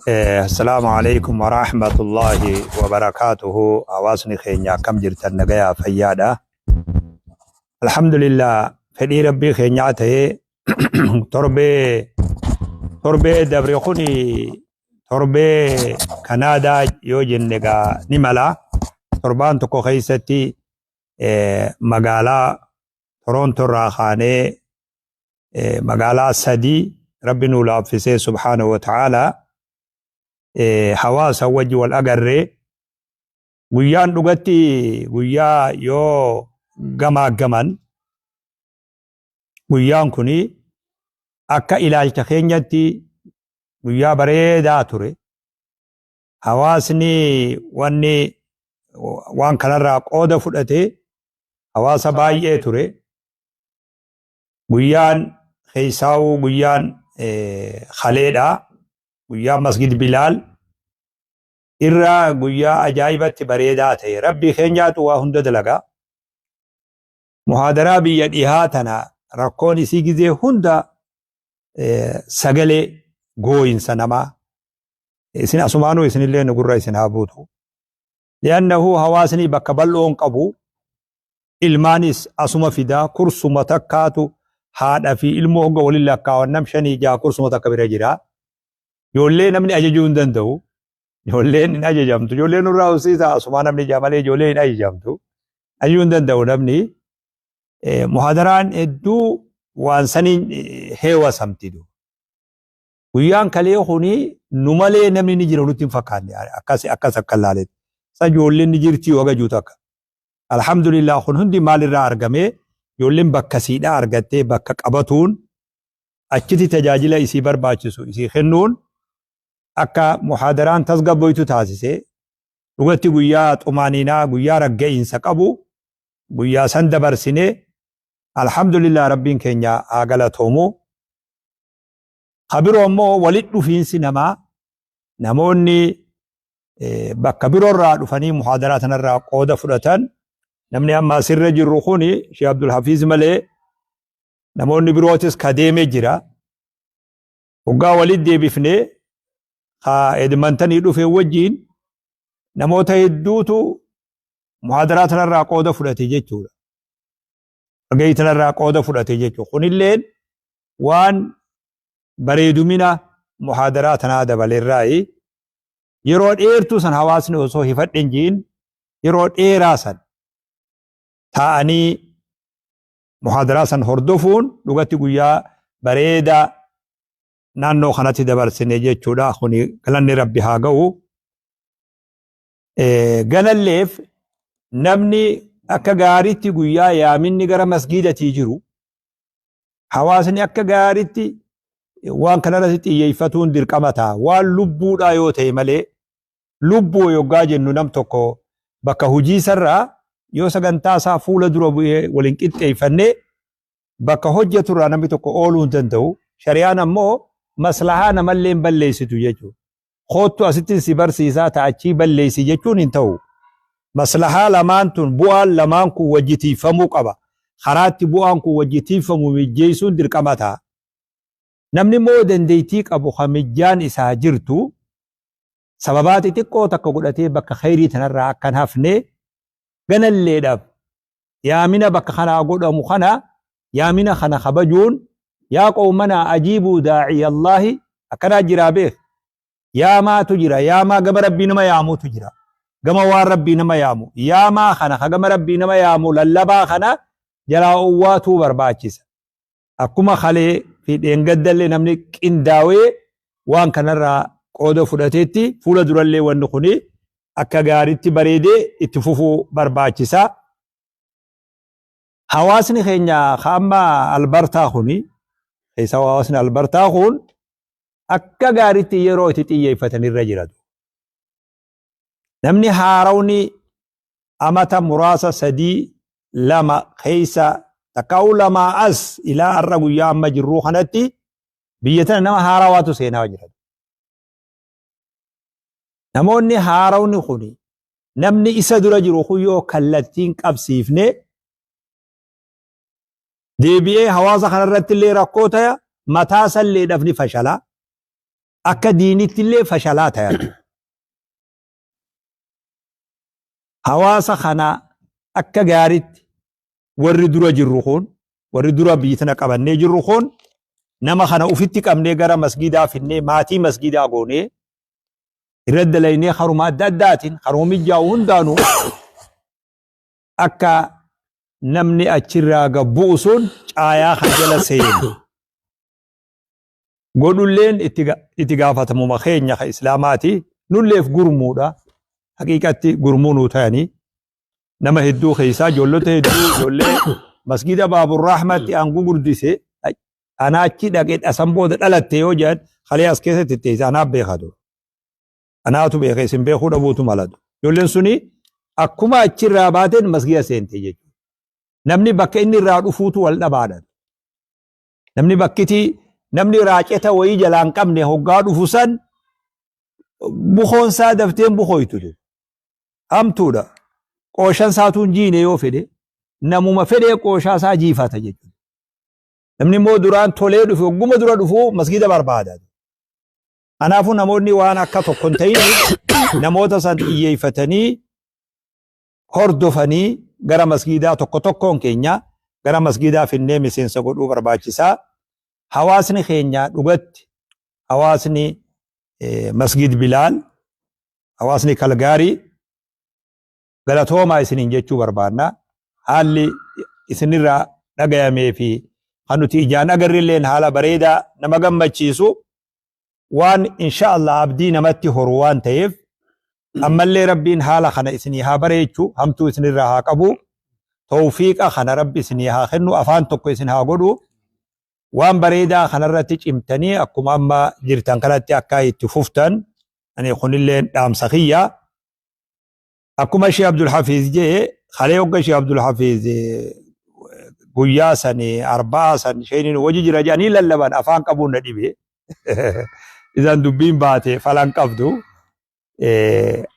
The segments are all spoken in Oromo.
Assalaamu alaikum warahmatullaahi wabarakaatuhu. Hawaasni keenya akkam jirtan, nagayaa fayyaadha? Alhamdulillah, fedhii rabbii keenyaa ta'ee torbee torbee dabre kuni torbee Kanaadaa yoo jenne gaa ni mala. Torbaan tokko keessatti magaalaa Toronto irraa kaanee magaalaa sadii rabbi nuu laaffisee subhaanahu wa ta'aalaa hawaasa wajji wal agarree. Guyyaan dhugatti guyyaa yoo gamaa gaman guyyaan kuni akka ilaalcha keenyatti guyyaa bareedaa ture. Hawaasni wanni waan kanarraa qooda fudhate hawaasa baay'ee ture. Guyyaan keessaawuu guyyaan kaleedha. Guyyaa Masgid Bilaal irraa guyyaa ajaa'ibatti bareedaa ta'e. Rabbii keenyaatu waa hunda dalagaa. Muhaadaraa biyya dhihaa tana rakkoon isii gizee hunda sagalee gooyinsa namaa. Isin asumaanuu isinillee nu gurra isin haa buutu. Li'annahu hawaasni bakka bal'oon qabu, ilmaanis asuma fidaa, kursuma takkaatu haadha fi ilmoo hogga waliin lakkaawan nam shanii jaha kursuma takka bira jira. Ijoollee namni ajajuu hin danda'u. Ijoolleen hin ajajamtu. Ijoolleen nurraa horsiisa asumaa namni jaha malee ijoolleen hin ajajamtu. Ajajuu hin danda'u namni. Muhaadaraan hedduu waan saniin heewasamti. Guyyaan kalee kuni nu malee namni ni jira nutti hin fakkaanne, akkas akkas akka laaletti. Isa ijoolleen ni jirti yoo agajuu takka. Alhamdulillah, kun hundi maalirraa argame? Ijoolleen bakka siidhaa argattee bakka qabatuun achitti tajaajila isii barbaachisu isii kennuun akka muhaadaraan tasgabboytu taasise. Dhugatti guyyaa xumaaniinaa, guyyaa ragga'iinsa qabu guyyaa san dabarsine. Alhamdulillah, rabbiin keenya haa galatoomu. Ka biroo immoo walitti dhufiinsi namaa, namoonni bakka biroorraa dhufanii muhaadaraa tanarraa qooda fudhatan, namni amma asirra jirru kuni Sheekh Abdul Hafiiz malee namoonni birootis ka deeme jira. Hoggaa walitti deebifne ka Edmantanii dhufe wajjiin namoota hedduutu muhaadaraa tanarraa qooda fudhate jechuudha. Walgahii tanarraa qooda fudhate jechuudha. Kunilleen waan bareedumina muhaadaraa tanaa dabalerraayi. Yeroo dheertuu san hawaasni osoo hifadhe hin ji'in yeroo dheeraa san taa'anii muhaadaraa san hordofuun dhugatti guyyaa bareedaa naannoo kanatti dabarsine jechuudha. Kuni galanni rabbi haa ga'u. Ganalleef namni akka gaariitti guyyaa yaaminni gara masgiidatii jiru hawaasni akka gaariitti waan kanarratti xiyyeeffatuun dirqama ta'a. Waan lubbuudhaa yoo ta'e malee, lubbuu yoggaa jennu nam tokko bakka hojiisarraa yoo sagantaa isaa fuula dura bu'ee waliin qixxeeffannee bakka hojjeturraa namni tokko ooluu hin danda'u. Shari'aan ammoo maslahaa namallee hin balleessitu jechuudha. Koottu asittiin si barsiisaa ta'achii balleessi jechuun hin ta'u. Maslahaa lamaan tun, bu'aan lamaan kun wajji tiiffamuu qaba. Karaatti bu'aan kun wajji tiiffamu mijjeessuun dirqama ta'a. Namni immoo dandeettii qabu kan mijjaan isaa jirtu sababaa xixiqqoo takka godhatee bakka khayrii tanarraa akka hin hafne, ganalleedhaaf yaamina bakka kanaa godhamu kana, yaamina kana kabajuun, yaa qawmanaa ajiibuu daa'iyallaahi akkanaa jiraa beek. Yaamaatu jira, yaamaa gama rabbii nama yaamutu jira, gama waan rabbii nama yaamu. Yaamaa kana ka gama rabbii nama yaamu, lallabaa kana jalaa owwaatuu barbaachisa. Akkuma kalee fi dheengaddallee namni qindaawee waan kanarraa qooda fudhateetti, fuula durallee wanni kuni akka gaariitti bareedee itti fufuu barbaachisa. Hawaasni keenya ka amma Albartaa kuni, keessa hawaasni Albartaa kun akka gaariitti yeroo itti xiyyeeffatan irra jiratu. Namni haarawni amata muraasa 3 2 keessa takkaa'uu lamaa as ilaa har'a guyyaa amma jirruu kanatti biyya tana nama haarawaatu seenaa jira. Namoonni haarawni kun namni isa dura jiru kun yoo kallattiin qabsiifne deebi'ee hawaasa kanarratti illee rakkoo taya, mataa salleedhaaf ni fashala. Akka diinitti illee fashalaa tayan. Hawaasa kana akka gaaritti warri dura jirru kun, warri dura biyya tana qabannee jirru kun, nama kana ufitti qabnee gara masgiidaa finnee maatii masgiidaa goonee irra dalaynee haruma adda addaatiin haruma mijaa'u hundaanuu akka namni achirraa gabbu'u sun caayaa kan jala seenu godhulleen itti gaafatamuma keenya ka islaamaati. Nulleef gurmuudha, haqiiqatti gurmuu nuu ta'anii nama hedduu keessaa ijoollota hedduu, ijoollee masgida Baaburrahmatti an gugurdise, anaa achi dhaqe dhasan booda dhalatte yoo jedhan kalee as keessatti teesse anaaf beekatu. Anaatu beeka, isin beekuu dhabuutu malatu. Ijoolleen suni akkuma achirraa baateen masgida seente jechuudha. Namni bakka inni irraa dhufuutu wal dhabaadha. Namni bakkitii namni raaceta wayii jalaan qabne hoggaa dhufu san bukoon isaa dafteen bukooytu. Hamtuudha. Qooshan isaatuun jiine yoo fedhe namuma fedhee qooshaa isaa jiifata jechuudha. Namni immoo duraan tolee dhufe hogguma dura dhufuu masgida barbaada. Kanaafuu namoonni waan akka tokko hin ta'in namoota san xiyyeeffatanii hordofanii gara masgiidaa tokko tokkoon keenya gara masgiidaa finnee miseensa godhuu barbaachisaa. Hawaasni keenya dhugatti hawaasni Masgid Bilaal, hawaasni Kalgaarii galatoomaa isiniin jechuu barbaanna. Haalli isinirraa dhagayamee fi kan nuti ijaan agarrilleen haala bareedaa nama gammachiisu, waan insha Allah abdii namatti horu waan ta'eef, ammallee Rabbiin haala kana isinii haa bareechu, hamtuu isinirraa haa qabu, tawfiiqa kana Rabbi isinii haa kennu, afaan tokko isin haa godhu. Waan bareedaa kanarratti cimtanii akkuma amma jirtan kanatti akka itti fuftan ani kunillee dhaamsa kiyya. Akkuma Shee Abdul Hafiz jee kalee, hogga Shee Abdul Hafiz guyyaa san Arba'aa san sheeniin wajji jira jedhanii lallaban afaan qabuun na dhibe. Isaan dubbiin baate falan qabdu.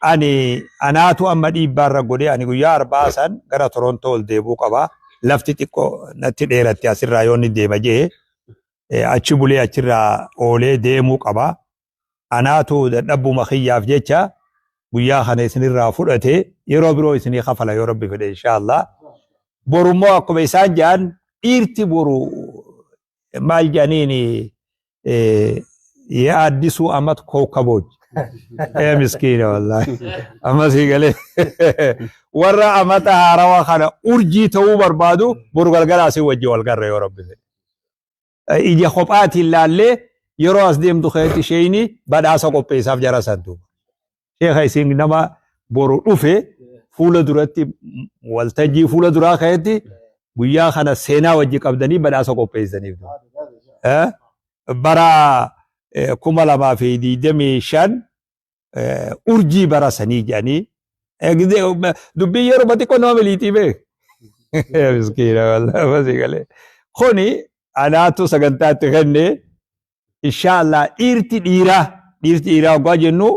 Ani anaatu amma dhiibbaarra godhe, ani guyyaa Arba'aa san gara Torontoo ol deebuu qaba. Lafti xiqqoo natti dheeratte, asirraa yoo inni deema jee achi bulee achirraa oolee deemuu qaba. Anaatu dadhabbuma kiyyaaf jecha guyyaa kana isinirraa fudhate, yeroo biroo isinii kafala yoo Rabbi fedhe inshaallah. Borummoo akkuma isaan jedhan dhiirti boru maal jedhaniin የአዲሱ አመት ኮከቦች miskiina wallahi amma sii galee warra amata haarawaa kana urjii ta'uu barbaadu boru galgala asii wajji wal garra yoo Rabbi fedhe. Ija kophaatiin laallee yeroo as deemtu keessatti isheen badhaasa qopheessaaf jara san duuba. Sheekha, isin nama boru dhufe fuula duratti waltajjii fuula duraa keessatti guyyaa kana seenaa wajji qabdanii badhaasa qopheessaniif. Bara 2025 urjii bara sanii jedhanii dubbii yeroo xiqqoo nama miliitii beek. Miskiina wallahi galee. Kuni anaatu sagantaatti kenne inshaallah. Dhiirti dhiiraa waggaa jennu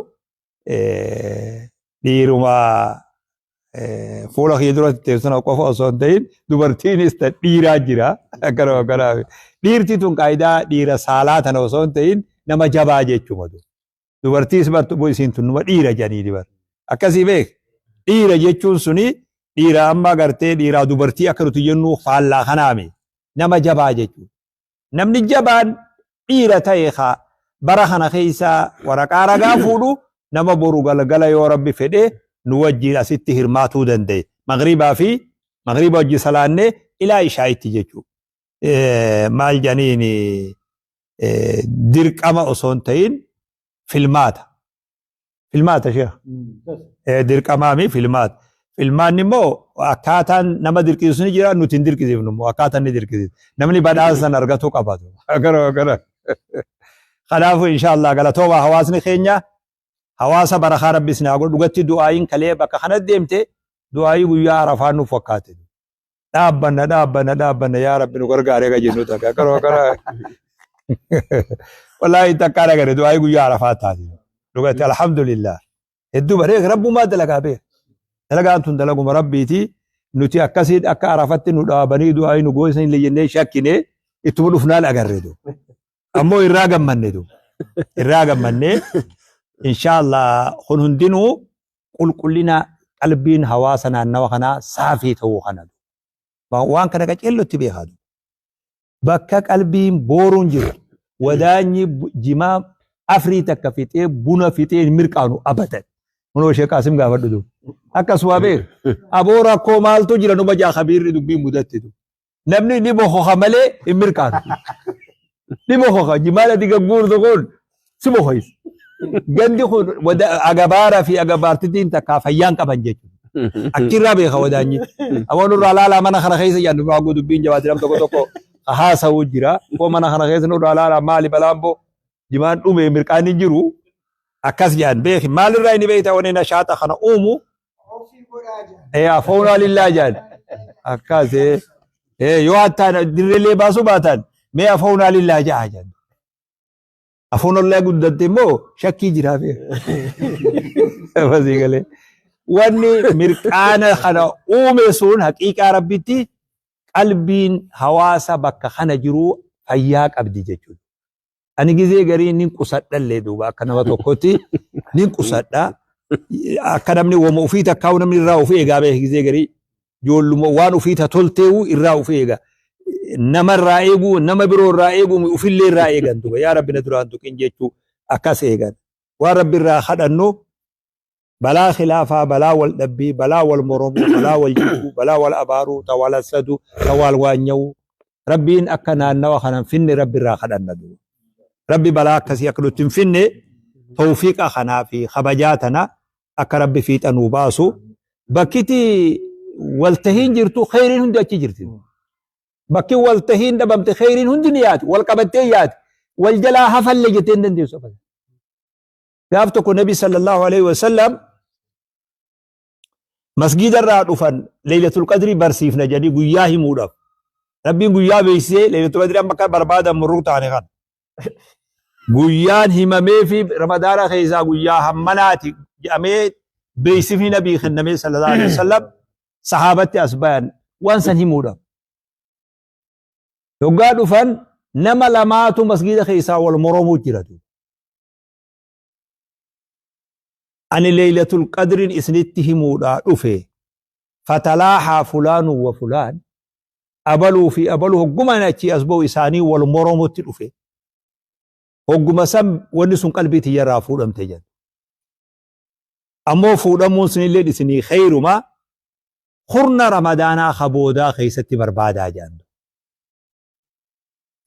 dhiiruma fuula kiyya duratti teessuma qofa osoo hin ta'in dubartiinis ta dhiiraa jira. Akkana akkana dhiirti tun qaayidaa dhiira saalaa tana osoo hin ta'in nama jabaa jechuudha. Dubartiis bartu isiin tun numa dhiira jedhanii dibar. Akkasii beek, dhiira jechuun suni dhiira amma gartee dhiiraa dubartii akka nuti jennu faallaa kanaami, nama jabaa jechuudha. Namni jabaan dhiira ta'e haa bara kana keessa waraqaa ragaa fuudhu, nama boru galgala yoo Rabbi fedhe nu wajjin asitti hirmaatuu danda'e. Magriibaa fi magriiba wajji salaannee ilaa ishaa'itti jechuudha. Maal jedhaniin, dirqama osoo hin ta'in filmaata. Filmaata, sheekh. Dirqamaami filmaata. Filmaanni immoo akkaataan nama dirqisiisu ni jira, nuti hin dirqisiifnu immoo akkaataan ni dirqisiisa. Namni badhaasa sana argatuu qabatu. Akkana akkana. Kanaafuu inshaallah galatooma, hawaasni keenya hawaasa barakaa Rabbi isin haa godhu. Dhugatti du'aayiin kalee bakka kanatti deemte du'aayii guyyaa Arafaa nuuf fakkaate. Dhaabbanna, dhaabbanna, dhaabbanna, yaa Rabbi nu gargaaree ka jennu takka akkana akkana. Wallaahi takkaa dhagare du'aayii guyyaa Arafaa taate. Dhugatti alhamdulillah. Hedduu bareeda, Rabbumaa dalagaa beeka. Dalagaan tun dalaguma Rabbiiti. Nuti akkasiin akka Arafatti nu dhaabanii du'aayii nu goosan illee jennee shakkine, ittuma dhufnaan agarre du. Ammoo irraa gammanne du. Irraa gammannee inshaallah kun hundinuu qulqullina qalbiin hawaasa naannawa kanaa saafii ta'uu kana. Waan kana qaceellotti beekaa. Bakka qalbiin booruun jiru wadaanyi jimaa afrii takka fixee buna fixee hin mirqaanu abadan. Kunoo Sheekh Qaasim gaafadhu duuba. Akkasuma beek. Aboo rakkoo maaltu jira numa jaa kabiirri dubbiin mudattitu. Namni ni bokoka malee hin mirqaanu. Ni bokoka jimaan ati gagguurtu kun si bokoysa. Gandi kun agabaara fi agabaartittiin takkaa fayyaan qaban jechuudha. Achirraa beeka wadaanyi. Aboo nurraa laalaa mana kana keessa jaan nurraa haguu dubbiin jabaate nam tokko tokko haasa'uu jira. Koo mana kana keessa nurraa laalaa maali balaan boo jimaan dhume mirqaan hin jiru. Akkas jaan beeki maalirraa inni beekta wanni nashaata kana uumu. Afoonaa lillaa jaan. Akkas yoo hattaan dirreelee baasuu baatan mee afoonaa lillaa jaa jaan. Afoon ollaa guddatte immoo shakkii jiraa beeka. Basii galee. Wanni mirqaana kana uume sun haqiiqaa rabbitti qalbiin hawaasa bakka kana jiru fayyaa qabdi jechuudha. Ani gizee garii nin qusadhallee duuba akka nama tokkotti nin qusadha. Akka namni wama ofii takkaa'u namni irraa ofii eegaa beeka gizee garii ijoolluma waan ofii ta tolteewu irraa ofii eega. Nama irraa eeguu nama biroo irraa eeguu ofillee irraa eegan duuba yaa rabbi na duraan tuqin jechuu akkas eegan. Waan rabbi irraa kadhannu balaa khilaafaa, balaa wal dhabbii, balaa wal moromuu, balaa wal jibbuu, balaa wal abaaruu, ta wal hassadu, ta wal waanya'uu. Rabbiin akka naannawa kana hin finne rabbi irraa kadhanna duuba. Rabbi balaa akkasii akka nutti hin finne tawfiiqa kanaa fi kabajaa tana akka rabbi fiixa nuu baasu. Bakkiti waltahiin jirtu kheyriin hundi achi jirti. Bakki waltahiin dhabamte kheyriin hundi ni yaati. Wal qabattee yaati. Wal jalaa hafalle jettee hin dandeessu. Gaaf tokko Nabi sallallahu alaihi wasallam masgiida irraa dhufan Leeylatul Qadrii barsiifna jedhanii guyyaa himuudhaaf. Rabbiin guyyaa beeksisee Leeylatul Qadrii amma akka barbaadan murruu taane kana. Guyyaan himamee fi Ramadaana keessaa guyyaa hammanaati jedhamee beeksifni Nabii kennamee sallallahu alaihi wasallam sahaabatti as bayan waan san himuudhaaf. Yoggaa dhufan nama lamaatu masgiida keessaa wal moromuu jira. Ani Leeylatul Qadriin isinitti himuudhaa dhufe fatalaahaa fulaanu wa fulaan abaluu fi abaluu hogguma ani achii as ba'u isaanii wal moromutti dhufe hogguma san wanni sun qalbii tiyyarraa fuudhamte jedhe ammoo fuudhamuun sunillee isinii kheyruma kurna ramadaanaa ka boodaa keessatti barbaadaa jedhan.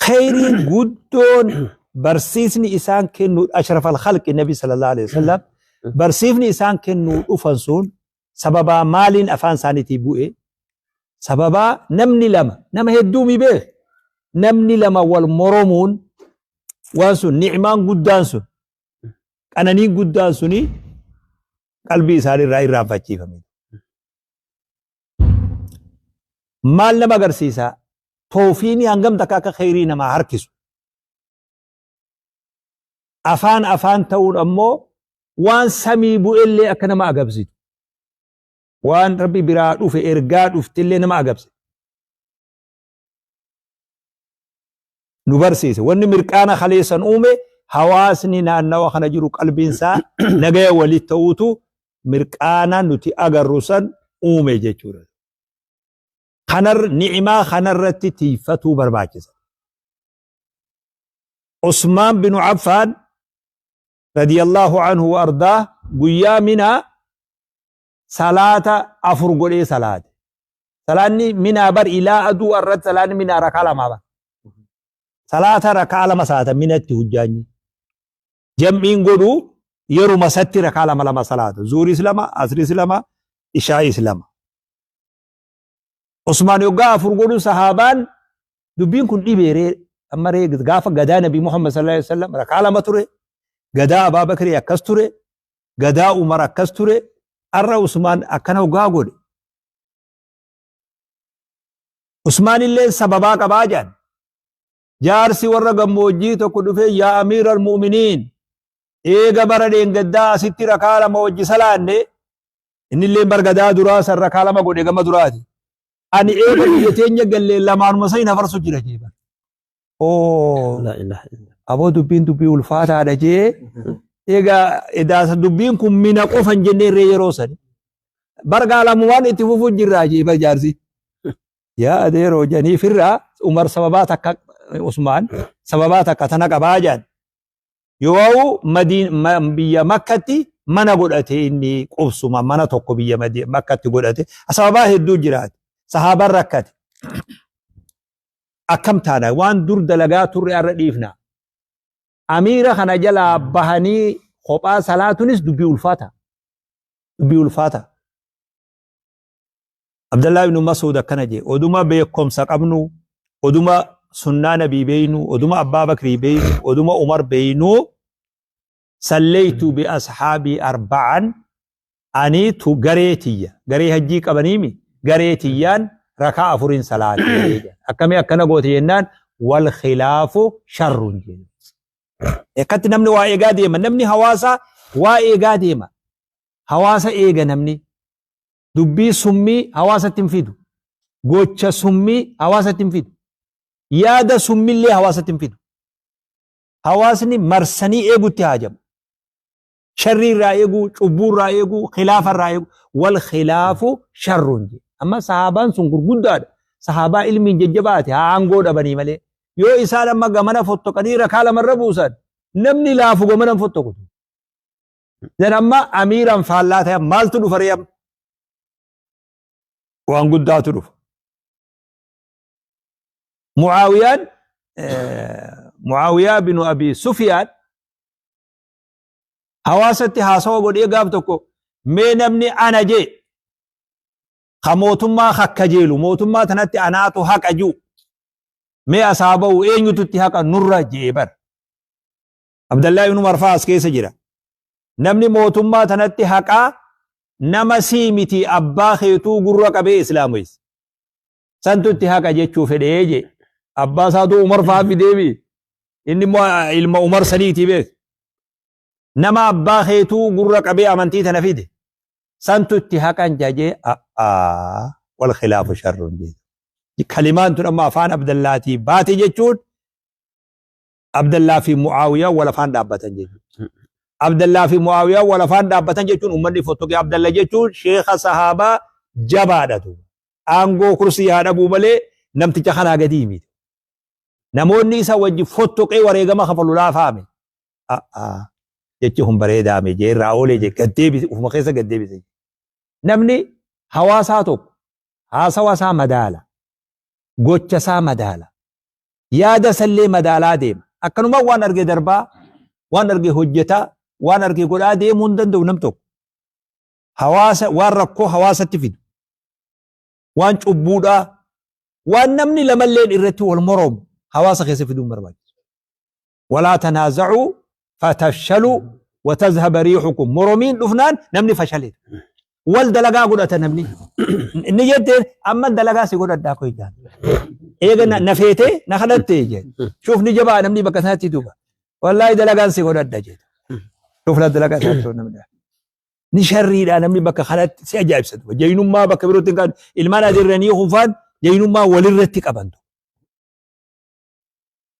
Kheyriin guddoon barsiisni isaan kennu ashrafal khalqi nabi sallallahu alaihi wasallam barsiifni isaan kennuu dhufan sun sababaa maaliin afaan isaaniitii bu'e sababaa namni lama nama hedduu mi beek namni lama wal moromuun waan sun ni'maan guddaan sun qananiin guddaan suni qalbii isaaniirraa irraanfachiifame. Maal nama agarsiisa? Toofiini hangam takka akka kheyrii namaa harkisu. Afaan afaan ta'uun ammoo waan samii bu'ellee akka nama agabsitu. Waan rabbi biraa dhufe ergaa dhuftillee nama agabse. Nu barsiise. Wanni mirqaana kaleessan uume hawaasni naannawa kana jiru qalbiinsaa nagaya walitti ta'uutu mirqaana nuti agarru san uume jechuudha. Kanar ni'imaa kanarratti tiiyfatuu barbaachisa. Usmaan binu Affaan radiyallahu anhu wa ardaa guyyaa minaa salaata afur godhee salaate. Salaanni minaa bar ilaa aduu irratti salaanni minaa rakaa lamaa bar. Salaata rakaa lama salaata minatti hujjaanyi. Jam'iin godhu yeruma satti rakaa lama lama salaata. Zuuris lama, asris lama, ishaa'is lama. Usmaan yoggaa afur godhu sahaabaan dubbiin kun dhibeeree amma ree gaafa gadaa Nabii Muhammad sallallahu alaihi wasallam rakaa lama ture. Gadaa Abaa Bakrii akkas ture. Gadaa Umar akkas ture. Arra Usmaan akkana hoggaa godhe. Usmaan illee sababaa qabaa jedhan. Jaarsi warra gammoojjii tokko dhufee yaa amiiral mu'miniin eega bara dheengaddaa asitti rakaa lama wajji salaanne innillee bar gadaa duraa san rakaa lama godhe gama duraati. Ani eega biyya teenya gallee lamaanuma san hin hafarsu jira jee bar. Oo Laa ilaaha illa. Aboo dubbiin dubbii ulfaataadha jee egaa edaasa dubbiin kun mina qofa hin jennee irree yeroo sani. Bargaa lamumaan itti fufuu jirraa jee bar jaarsi. Yaa adeeroo janiifirraa Umar sababaa takka Usmaan sababaa takka tana qabaa jaan. Yoo Madiin biyya Makkatti mana godhate inni qubsuma mana tokko biyya Makkatti godhate sababaa hedduu jiraate. Sahaabaan rakkate. Akkam taana waan dur dalagaa turre arra dhiifna. Amiira kana jalaa bahanii kophaa salaatunis dubbii ulfaata. Dubbii ulfaata. Abdallaa ibn Mas'uud akkana jee oduma beekomsa qabnu oduma sunnaa nabii beeynu oduma abbaa bakrii beeynu oduma umar beeynu salleeytu bi ashaabii arba'an ani tu garee tiyya garee hajjii qabaniimi garee tiyyaan rakaa afuriin salaate jedhe. Akkamii akkana goote jennaan wal khilaafu sharrun jedhe. Akkatti namni waa eegaa deema namni hawaasa waa eegaa deema hawaasa eega namni dubbii summii hawaasatti hin fidu gocha summii hawaasatti hin fidu yaada summillee hawaasatti hin fidu hawaasni marsanii eegutti haajamu sharrii irraa eeguu cubbuu irraa eeguu khilaafa irraa eeguu wal khilaafu sharrun jedhe amma sahaabaan sun gurguddaadha sahaabaa ilmiin jajjabaate haa aangoo dhabanii malee yoo isaan amma gamana fottoqanii rakaa lamarra buusan namni laafu gamana hin fottoqu Zan amma amiiraan faallaa ta'e maaltu dhufa ree amma? Waan guddaatu dhufa. Mucaawiyaan Mucaawiyaa binu Abi Sufiyaan hawaasatti haasawa godhee gaaf tokko mee namni ana jee ka mootummaa kakkajeelu mootummaa tanatti anaatu haqa ji'u mee asaa ba'u eenyutu itti haqa nurra jee bar. Abdallaa ibn Umar fa'aa as keessa jira. Namni mootummaa tanatti haqaa nama sii miti abbaa keetuu gurra qabee islaamoyse. Santu itti haqa jechuu fedhee jee. Abbaa isaatu Umar fa'aa fideemi. Inni immoo ilma Umar saniitii beek. Nama abbaa keetuu gurra qabee amantii tana fide. Santu itti haqan jajee a'aa wal khilaafu sharrun jee. Kalimaan tun amma afaan Abdallaatii baate jechuun Abdallaa fi Mu'aawiyaan wal afaan dhaabbatan jechuudha. Abdallaa fi Mu'aawiyaan wal afaan dhaabbatan jechuun uummanni fottoqee Abdalla jechuun sheekha sahaabaa jabaadha duuba. Aangoo kursii haa dhabuu malee namticha kanaa gadii miti. Namoonni isa wajji fottoqee wareegama kafalu laafaame. A'aa jechi kun bareedaame jee irraa oolee jee gaddeebise ufuma keessa gaddeebise. Namni hawaasaa tokko haasawa isaa madaala. Gocha isaa madaala. Yaada isallee madaalaa deema. Akkanuma waan arge darbaa, waan arge hojjetaa, waan arge godhaa deemuu hin danda'u nam tokko. Hawaasa waan rakkoo hawaasatti fidu, waan cubbuudhaa, waan namni lamalleen irratti wal moroomu hawaasa keessa fiduu hin barbaachisu. Walaa tanaaza'uu fatafshaluu watazhaba riihukum. Moromiin dhufnaan namni fashale. Wal dalagaa godhata namni. Inni jetteen amma dalagaa si godhadhaa koo ijaan. Eega na feetee na kadhattee jee. Shuuf ni jabaa namni bakka sanatti duuba. Wallaahi dalagaan si godhadha jee. Shuuf la dalagaa isaa namni. Ni sharriidha namni bakka kanatti si ajaa'ibsa duuba. Jaynummaa bakka birootti hin qaban. Ilmaan adeerranii kunfaan jaynummaa walirratti qaban.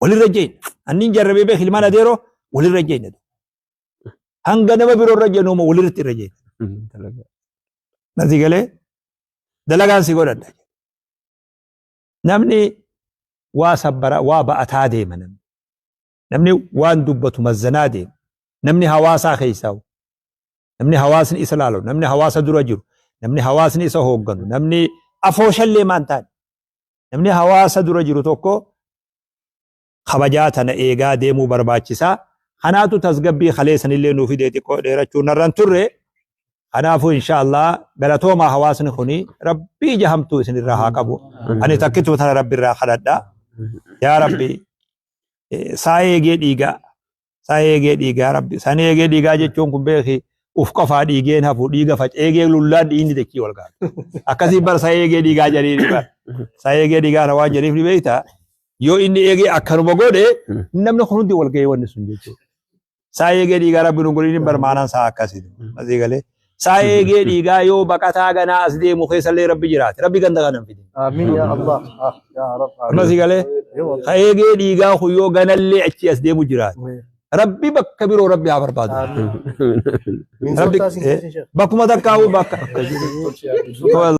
Walirra jeen. Annin jarrabee beek ilmaan adeeroo walirra jeen. Hanga nama biroo irra jennu walirratti irra jeen. Nasi galee dalagaan si godhadha. Namni waa sabbara waa ba'ataa deema namni. Namni waan dubbatu mazzanaa deema. Namni hawaasaa keessaa namni hawaasni isa laalu namni hawaasa dura jiru namni hawaasni isa hoogganu namni afooshallee maan taane Namni hawaasa dura jiru tokko kabajaa tana eegaa deemuu barbaachisa. Kanaatu tasgabbii kaleessanillee nuu fidee xiqqoo dheerachuu narran turre. Kanaafuu insha Allah galatoomaa hawaasni kuni rabbii ija hamtuu isinirraa haa qabu. Ani takkituu tana rabbi irraa kadhadha. Yaa rabbi saa eegee dhiigaa Saa eegee dhiigaa rabbi. Sani eegee dhiigaa jechuun kun beeki uf qofaa dhiigeen hafu dhiiga fac eegee lullaan dhiigni dachii wal ga'a. Akkasii bar saa eegee dhiigaa jedhanii bar. Saa eegee dhiigaa na waan jedhaniif ni beekta. Yoo inni eegee akkanuma godhe namni kun hundi wal ga'ee wanni sun jechuudha. Saa eegee dhiigaa rabbi nu godhin bar maanaan saa akkasii. Asii galee. Saa eegee dhiigaa yoo baqataa ganaa as deemu keessallee rabbi jiraate. Rabbi ganda kana hin fidin. Amiin yaa Allah. Ah, yaa Rabb. Amma asii galee. Ka eegee dhiigaa kun yoo ganallee achii as deemu jiraate. Rabbi bakka biroo rabbi haa barbaadu. Rabbi bakkuma takkaa'uu bakka.